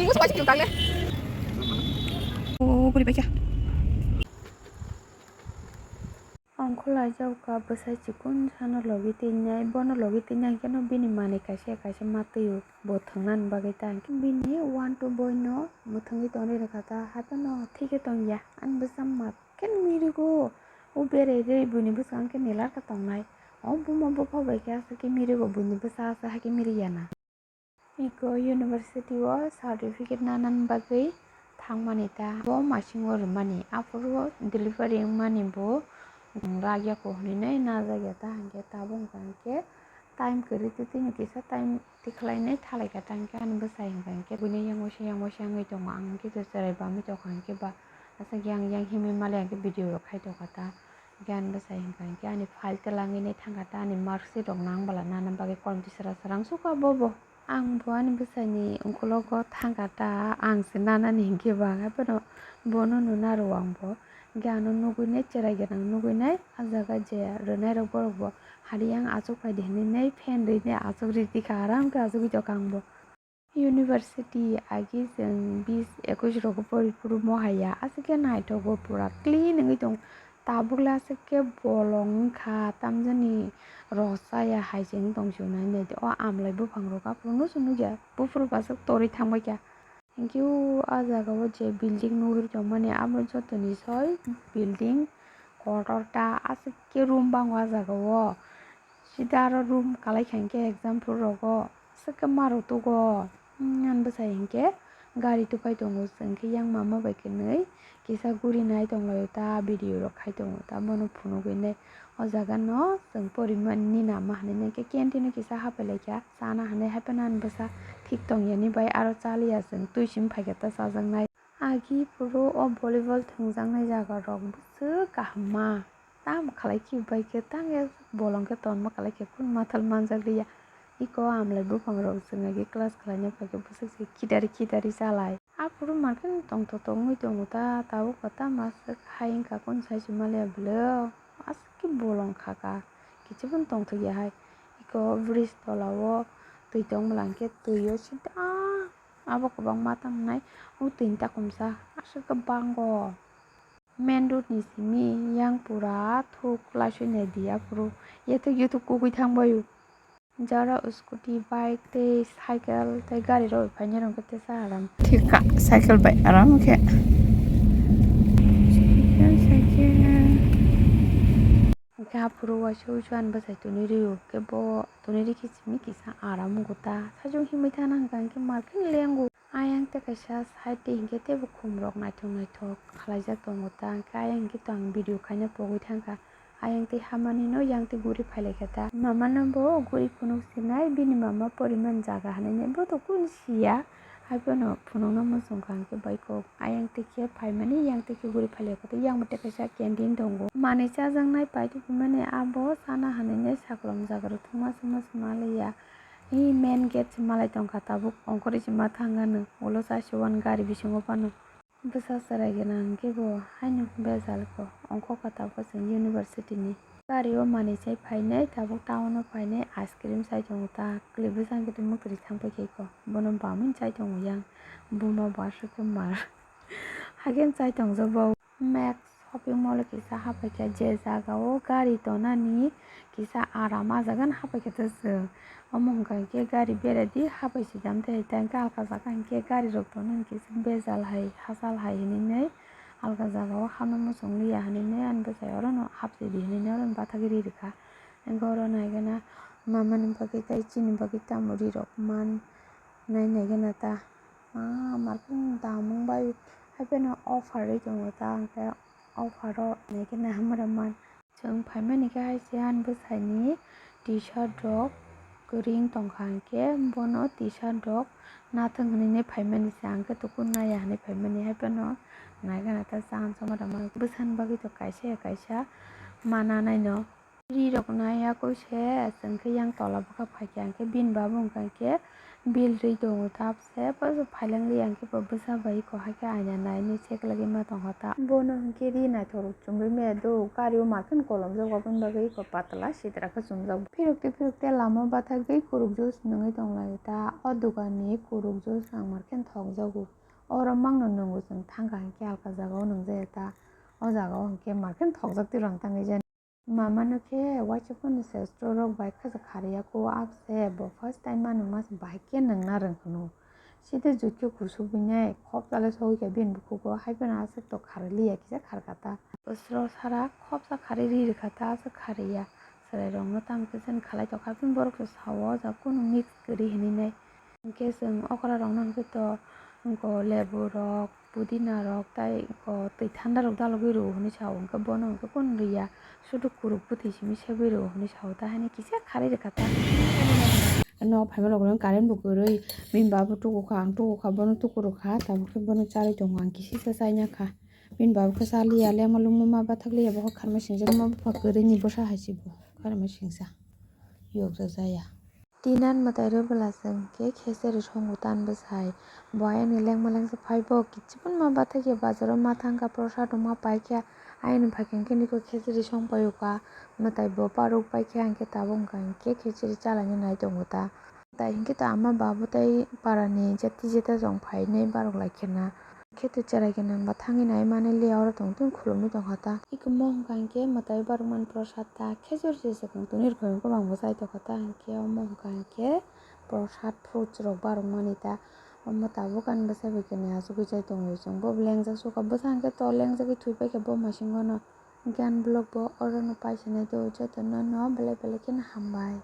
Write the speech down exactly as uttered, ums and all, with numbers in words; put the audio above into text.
Musu bai chikung tangle. Oh, guri bai kha. Ang khulai jao ka bwsai chikun sano logi teinai, bono logi teinai hwnkhe no bini manwi kaisa kaisa ma twi o bo thwngna ni bagwi ta hwnkhe bini one two boy no mwthangwi tonwi rwkha ta, hato no thike tongya. Ani bwsa ma khe mirigo, o berai rwi buini bwskango khe nelar khe tongnai. O buma bupha bai khe aswk khe mirigo, buini bwsa aswk hai khe miriya na. Eko university o certificate nanani bagwi thangmani ta, bo masing o rwmani, aphuru delivery wngmani bo rak yako hwnwi nai najak ya ta, hwnkhe tabuk wngkha hwnkhe time kwrwi twi twino kisa time tikhlainai thalaikha ta, hwnkhe ani bwsai hwnkha hwnkhe buino yang waisa yang waisa wngwi tongo, ang hwnkhe je cherai bamwi tongkha hwnkhe ba aswk yang yang himwi mali hwnkhe video rok khai tongkha ta, hwnkhe ani bwsai hwnkha hwnkhe ani file twlangwi nai thangkha ta, ani marksheet rok nang bala nana bagwi kolom tisra srang sukha bobo. Ang bo ani bwsaini ukologo thangkha ta, ang se nanani hinkhe ba, haiphano bono nuna rw ang bo. Hinkhe ano nugwi nai cherai gwnang nugwi nai, ah jaga je rwnairok borok bo hari yang achuk phaidi hinwi nai fan rwi nai achuk rw tikha, aram khe achugwi tongkha ang bo. University agi chwng bis ekush rogo pori phuru mohaya, aswk khe naithogo pura clean wngwi tong. Tabuk le aswk khe bolong wngkha, tamjani rw chaya hai se wng tong chwng nai nai. O amlai buphang rok aphuru no chwng nukya, buphuru bo aswk torwi thang bai kha. Hinkhe o ah jaga o je building nugwi tongmani abo jotoni soi building kotor ta, aswk khe room bango ah jaga o. Sida aro room kalai kha hinkhe exam phuru rogo aswk khe ma rw tugo. Hmm, ani bwsai hinkhe gari tukai tongo, chwng khe yang mama bai khe nwi kisa guri nai tonglaio ta, video rok khai tongo ta, bono phunugwi nai. O jaga no chwng porimani nama hinwi nai khe canteen o kisa hapai lai kha chana hinwi, haiphano ani bwsa thik tong yani bai aro cha liya, chwng twi simi phai khe ta chajaknai. Agi phuru o volleyball thwngjaknai jaga rok bwswk kaham ma. Tamo khalai khe bai khe tang ya bolong khe tonma khalai khe kunu mathal manjak liya. Eko amlai buphang rok chwng agi class khlaina phaikhe bwswk se khidari khidari chalai. Aphuru mankhe tongthok tongwi tongo ta, tabuk bo tamo aswk hai wngkha kunu sai se maliya bwlw. Aswk khe bolong khaka, kichubo tongthok ya hai. Eko bridge tola o twi tong bwla hinkhe twi o sida abo kwbangma tamo nai o twi ni takhumsa aswk khe bango. Main road ni simi yang pura thuk laisui nai di aphuru yathuk yuthuk kugui thang baio. Jara scooty, bike tei cycle tei gari rok bai phainai rok khe tesa aram. Thik kha cycle bai aram khe. Cycle, cycle. Hwnkhe aphuru waisa uisu ani bwsai tuni rio khe bo tuni rikhe simi kisa aram wngkha ta. Sajwk himwi thana hwnkha hwnkhe market lengo. Ayang tei kaisa side tei hinkhe teibo khum rok naithok naithok khwlaijak tongo ta, hinkhe ayang hinkhe to ang video khaina pogwi thangkha. Ayang tei hamani no yang tei guri phailaikha ta. Mama no bo guri phunuk sinai, bini mama poriman jaga hinwi nai, bo to kunu siya. Haiphano phunukna muchungkha hinkhe baikok. Ayang tei khe phaimani, yang tei khe guri phailaikha ta, yang bo tei kaisa canteen tongo. Manwi chajaknai paitubimani abo chana hinwi nai saklom jaga rok thwngma se ma se ma liya. Ee, main gate se malai tongkha tabuk, ongkhorwi se ma thangano, ulo chasiwani gari bisingo phano. Bwsa chwrai gwnang khe bo haino bejal kho, ongkho kha tabuk chwng university ni. Gari o manwi chai phainai, tabuk town o phainai, ice cream chai tongo ta, kwlwi bwsa hwnkhe tei mwkhwtwi thang paikha kho, bono bamwi chai tongo yang, buma bo aswk khe mar. Hakhe chai tongjak bo. Max shopping mall o kisa hapaikha, je jaga o gari tonani kisa aram, ah jaga no hapaikha ta chwng. Omo hwnkha hinkhe gari beradi hapai sijam tei, tei hinkhe alka jaga hinkhe gari rok tonani kisa bejal hai hachal hai hinwi nai alka jaga o hapna muchung liya hinwi nai ani bwsai orono hapsidi hinwi nai orono bathagwi ri rwkha. Hinkhe oro naigana mamani bagwi tei chini bagwi tamo ri rok man nai naigana ta. Ah, market ni damung bai hapheno offer ri tongo ta, hwnkhe offer o naikhe nahamara man. Chwng phaimani khe hai se ani bwsaini T-shirt rok kwrwi wng tongkha, hwnkhe bono T-shirt rok nathwng hinwi phaimani se, ang khe tukun naiya hinwi phaimani, hapheno naikhe naitha chaham chama rwmani bwsani bagwi to kaisa ya kaisa mana naino. Ri rok nai yakui se chwng khe yang tola bwkha phaikha, hwnkhe bini baba hwnkha khe Bill rwi tongo ta se, bo phaileng li ang khe bo bwsa bai eko hai khe aina nai nwi check lagwi ma tongkha ta. Bono hwnkhe ri naithok rok chumui maya do, gari o markhe kolom jak, aboni bagwi eko patala sitra khe chumjak. Phirok twi phirok twi lama bathagwi kuruk juice nungwi tong lai ta, o dogan ni kuruk juice ang markhe thok jago. Oro mangno nungo chwng thangkha hinkhe alka jagao nungjaya ta, o jagao hinkhe markhe thokjak twi rwng tangwi jani. Mama no khe uaisa phano se store rok bai khe se kharwi ya kho, abo se bo first time mano ma se bahai khe nungna rwng hwno. Side jukhe kusubui nai khopsa le sogwi kha bini bukhugo, hai phano aswk to kharwi li ya kisa kharkha ta. Bwswk sara khopsa kharwi ri rwkha ta, aswk kharwi ya. Chwrai rok no tamo khe chwng khalai tongkha, bini borok se sao o jaga kunu mix kwrwi hinwi nai. Hinkhe chwng okra rok no hinkhe to, wngkha lebu rok, pudina rok, tei wngkha twi thanda rok dalogwi rw hinwi sao, hinkhe bono hinkhe kunu rwya, sudu kuruk bwtwi simi segwi rw hinwi sao, ta haino kisa kharwi rwkha ta. Nok phaima rok no current bo kwrwi, bini baba bo tukukha, ang tukukha, bono tukurukha, tabuk khe bono charwi tongo, ang kisisa chainakha. Bini baba khe chaliya, lengma lungma ma bathakliya, bo khe kharmai singjak, ma bupha kwrwini bwsa hai se bo kharmai singsa, yokjak jaya. Tinan mwtai rw bwla chwng khe khechari songo tan bwsai. Bo ayangni lengma lengsa phai bo kichibun ma bathakya bazaro ma thangkha prosad rok ma paikha. Ayangni phaikhe hwnkhe niko khechari song paio kha. Mwtai bo paruk paikha hwnkhe tabuk wngkha hinkhe khechari chalaina nai tongo ta. Tai hinkhe ta ama babu tei parani jati jeta jong phainai barok lai khena. Khe twi cherai gwnang ba thangwi nai mani liya oro tong tong khulumwi tongkha ta. Iko mo hwnkha hinkhe mwtai barwkmani prosad ta, khejur se swkang tongni rwkha hinkhe bangbo chai tongkha ta, hinkhe omo hwnkha hinkhe prosad fruits rok barwkmani ta. Omo tabuk ani bwsai bai khe nai achugwi chai tongo chwng, bo bo lengjak sukha, bwsa hinkhe to lengjagwi thwi paikha bo masingo no. Hinkhe ani vlog bo orono pai se nai do, jotono no belai belai kheno hambai.